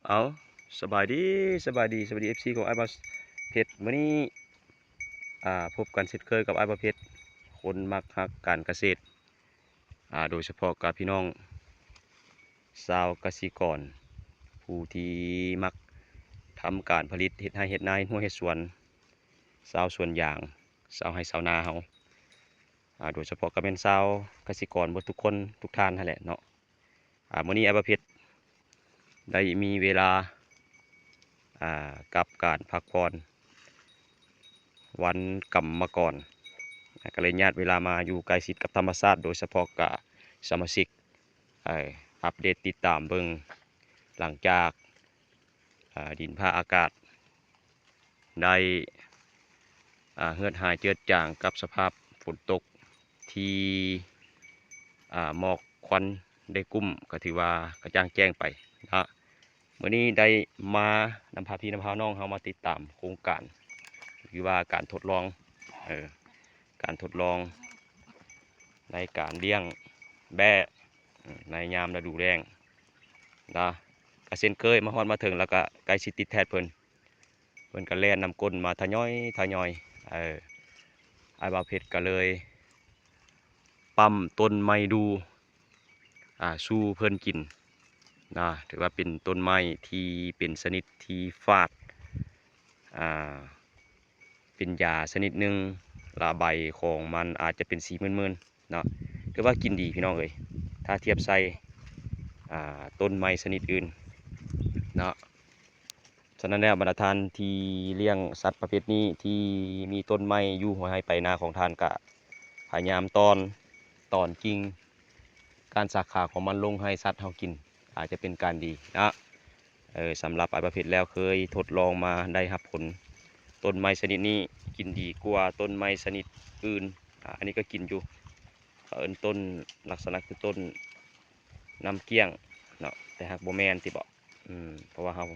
ເອົາ ສະບາຍດີ ສະບາຍດີ ສະບາຍດີ ເອັຟຊີ ຂອງອ້າຍບ່າວເພັດ. ມື້ນີ້ ອ່າ ພົບກັນເຊັ່ນເຄີຍກັບອ້າຍບ່າວເພັດ ຄົນມັກຮັກການກະເສດ. ອ່າ ໂດຍສະເພາະກັບພີ່ນ້ອງຊາວກະສິກອນ ຜູ້ທີ່ມັກທຳການຜະລິດ ເຮັດໄຮ່ເຮັດນາ ເຮັດຮົ້ວເຮັດສວນ, ຊາວສວນຢາງ, ຊາວໄຮ່ຊາວນາເຮົາ, ອ່າ ໂດຍສະເພາະກໍແມ່ນຊາວກະສິກອນເບິດທຸກຄົນທຸກທ່ານຫັ້ນແຫຼະເນາະ. ອ່າ ມື້ນີ້ອ້າຍບ່າວເພັດໄດ້ມີເວລາ ອ່າ ກັບການພັກຜ່ອນວັນກຳມະກອນ ອ່າ ກໍເລີຍຍາດເວລາມາຢູ່ໃກ້ຊິດກັບທຳມະຊາດ ໂດຍສະເພາະກະສະມາຊິກ ເອີ ອັບເດດຕິດຕາມເບິ່ງ ຫຼັງຈາກ ອ່າ ດິນຟ້າອາກາດ ໄດ້ ອ່າ ເຫືອດຫາຍເຈືອດຈາງກັບສະພາບຝົນຕົກທີ່ ອ່າ ໝອກຄວັນໄດ້ກຸ້ມ ກໍຖືວ່າກະຈ່າງແຈ້ງໄປເນາະ. ມື້ນີ້ໄດ້ມານຳພາພີ່ນຳພານ້ອງເຮົາມາຕິດຕາມໂຄງການ ຫຼືວ່າການທົດລອງ ເອີ ການທົດລອງໃນການລ້ຽງແບ້ ໃນຍາມລະດູແລ້ງນະ. ກະເຊັ່ນເຄີຍ ມາຮອດມາເຖິງແລ້ວກະໃກ້ຊິຕິດແທດເພິ່ນ ເພິ່ນກໍແລ່ນນຳກົ້ນມາທະຍອຍທະຍອຍ. ເອີ ອ້າຍບ່າວເພັດກໍເລີຍປ້ຳຕົ້ນໄມ້ດູ່ ອ່າ ສູ່ເພິ່ນກິນນະ. ຖືວ່າເປັນຕົ້ນໄມ້ທີ່ເປັນຊະນິດທີ່ຝາດ ອ່າ ເປັນຢາຊະນິດໜຶ່ງ ລະໃບຂອງມັນອາດຈະເປັນສີມື່ນໆ ເນາະ. ຖືວ່າກິນດີພີ່ນ້ອງເອີຍ ຖ້າທຽບໃສ່ ອ່າ ຕົ້ນໄມ້ຊະນິດອື່ນເນາະ. ສະນັ້ນແລ້ວ ບັນດາທ່ານທີ່ລ້ຽງສັດປະເພດນີ້ ທີ່ມີຕົ້ນໄມ້ຢູ່ຫົວໄຮ່ໄປນາຂອງທ່ານ ກະພະຍາຍາມຕອນ ຕອນກິ່ງ ກ້ານສາຂາຂອງມັນລົງໃຫ້ສັດເຮົາກິນ ອາດຈະເປັນການດີເນາະ. ເອີ ສຳລັບອ້າຍປະເພດແລ້ວ ເຄີຍທົດລອງມາໄດ້ຮັບຜົນ ຕົ້ນໄມ້ຊະນິດນີ້ກິນດີກວ່າຕົ້ນໄມ້ຊະນິດອື່ນ. ອາ ອັນນີ້ກໍກິນຢູ່ ເຂົາເອີ້ນຕົ້ນ ລັກສະນະຄືຕົ້ນນ້ຳກ້ຽງເນາະ ແຕ່ຫາກບໍ່ແມ່ນຕິເບາະ. ອືມ ເພາະວ່າເຮົາ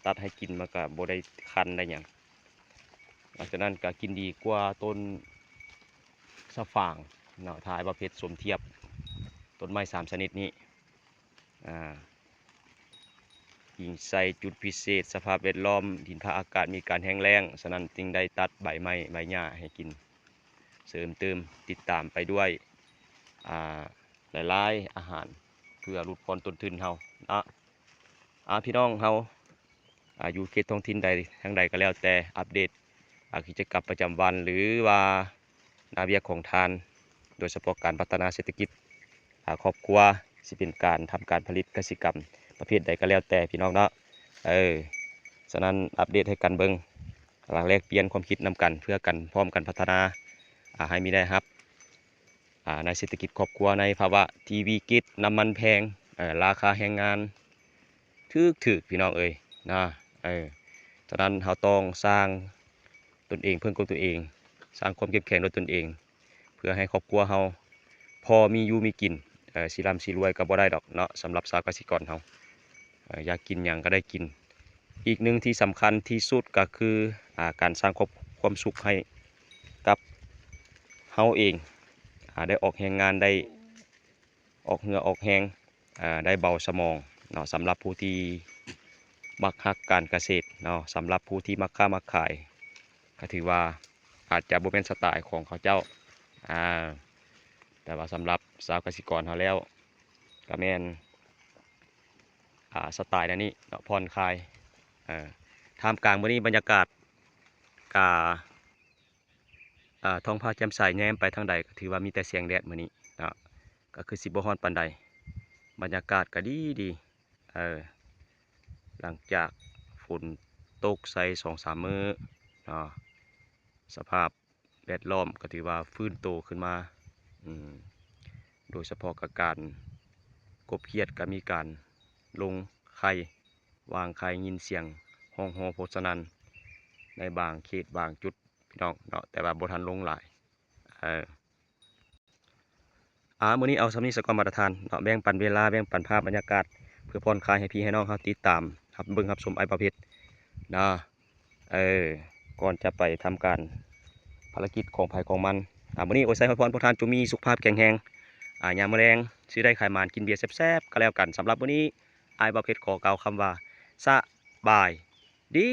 ຕັດໃຫ້ກິນ ມັນກໍບໍ່ໄດ້ຄັນໄດ້ຫຍັງ. ຫຼັງຈາກນັ້ນກໍກິນດີກວ່າຕົ້ນສະຝາງເນາະ ຖ້າອ້າຍປະເພດສົມທຽບຕົ້ນໄມ້ສາມຊະນິດນີ້. ອ່າ ອີງໃສ່ຈຸດພິເສດ ສະພາບແວດລ້ອມ ດິນຟ້າອາກາດມີການແຫ້ງແລ້ງ, ສະນັ້ນຈຶ່ງໄດ້ຕັດໃບໄມ້ໃບຫຍ້າໃຫ້ກິນ ເສີມຕື່ມ ຕິດຕາມໄປດ້ວຍ ອ່າ ຫຼາຍໆອາຫານ ເພື່ອຫຼຸດຜ່ອນຕົ້ນທຶນເຮົາເນາະ. ອ່າ ພີ່ນ້ອງເຮົາ ອ່າ ຢູ່ເຂດທ້ອງຖິ່ນໃດທາງໃດກໍແລ້ວແຕ່ ອັບເດດ ອ່າ ກິດຈະກຳປະຈຳວັນ ຫຼືວ່າໜ້າວຽກຂອງທ່ານ ໂດຍສະເພາະການພັດທະນາເສດຖະກິດ ອ່າ ຄອບຄົວ ຊິເປັນການທຳການຜະລິດກະສິກຳປະເພດໃດກໍແລ້ວແຕ່ພີ່ນ້ອງເນາະ. ເອີ ສະນັ້ນອັບເດດໃຫ້ກັນເບິ່ງ ແລກປ່ຽນຄວາມຄິດນຳກັນ ເພື່ອກັນ ພ້ອມກັນພັດທະນາ ອ່າ ໃຫ້ມີລາຍຮັບ ອ່າ ໃນເສດຖະກິດຄອບຄົວ ໃນພາວະທີ່ວິກິດ ນ້ຳມັນແພງ ເອີ ລາຄາແຮງງານຖືກໆ ພີ່ນ້ອງເອີຍນະ. ເອີ ສະນັ້ນເຮົາຕ້ອງສ້າງຕົນເອງ ເພິ່ງໂກຕົນເອງ ສ້າງຄວາມເຂັ້ມແຂງດ້ວຍຕົນເອງ ເພື່ອໃຫ້ຄອບຄົວເຮົາພໍມີຢູ່ມີກິນ. ເອີ ຊິລ່ຳຊິລວຍກໍບໍ່ໄດ້ດອກເນາະ ສຳລັບຊາວກະສິກອນເຮົາ ເອີ ຢາກກິນຫຍັງກໍໄດ້ກິນ. ອີກໜຶ່ງທີ່ສຳຄັນທີ່ສຸດກໍຄື ອ່າ ການສ້າງຄວາມ ຄວາມສຸກໃຫ້ກັບເຮົາເອງ ອ່າ ໄດ້ອອກແຮງງານ ໄດ້ອອກເຫື່ອອອກແຮງ ອ່າ ໄດ້ເບົາສະໝອງເນາະ. ສຳລັບຜູ້ທີ່ມັກຮັກການກະເສດເນາະ ສຳລັບຜູ້ທີ່ມັກຄ້າມັກຂາຍ ກໍຖືວ່າອາດຈະບໍ່ແມ່ນສະໄຕຂອງເຂົາເຈົ້າ ອ່າ ແຕ່ວ່າສຳລັບຊາວກະສິກອນເຮົາແລ້ວ ກໍແມ່ນ ອ່າ ສະໄຕແນວນີ້ເນາະ ຜ່ອນຄາຍ. ເອີ ທ່າມກາງມື້ນີ້ບັນຍາກາດກະ ອ່າ ທ້ອງຟ້າແຈ່ມໃສ ແຍມໄປທາງໃດກໍຖືວ່າມີແຕ່ແສງແດດມື້ນີ້ເນາະ ກໍຄືຊິບໍ່ຮ້ອນປານໃດ ບັນຍາກາດກໍດີໆ. ເອີ ຫຼັງຈາກຝົນຕົກໃສ່ສອງສາມມື້ເນາະ ສະພາບ ແວດລ້ອມກໍຖືວ່າຟື້ນໂຕຂຶ້ນມາ ອືມ ໂດຍສະເພາະກະການ ກົບຂຽດກໍມີການລົງໄຂ່ ວາງໄຂ່ ຍິນສຽງຮ້ອງຮ້ອງໂພສະນັ້ນໃນບາງເຂດບາງຈຸດພີ່ນ້ອງເນາະ ແຕ່ວ່າບໍ່ທັນລົງຫຼາຍ. ເອີ ອ່າ ມື້ນີ້ເອົາສ່ຳນີ້ສາກ່ອນ ບັນດາທ່ານເນາະ ແບ່ງປັນເວລາ ແບ່ງປັນພາບບັນຍາກາດ ເພື່ອຜ່ອນຄາຍໃຫ້ພີ່ໃຫ້ນ້ອງເຮົາຕິດຕາມຮັບເບິ່ງຮັບຊົມອ້າຍປະເພັດເນາະ. ເອີ ກ່ອນຈະໄປທຳການພາລະກິດຂອງໃຜຂອງມັນ ອ່າ ມື້ນີ້ອວຍໄຊອວຍພອນພວກທ່ານຈົ່ງມີສຸຂະພາບແຂງແຮງ ອ່າ ຍາມມື້ແລງຊິໄດ້ຂາຍໝານກິນເບຍແຊບໆກໍແລ້ວກັນ. ສຳລັບມື້ນີ້ອ້າຍບ່າວເພັດຂໍກ່າວຄຳວ່າ ສະບາຍດີ.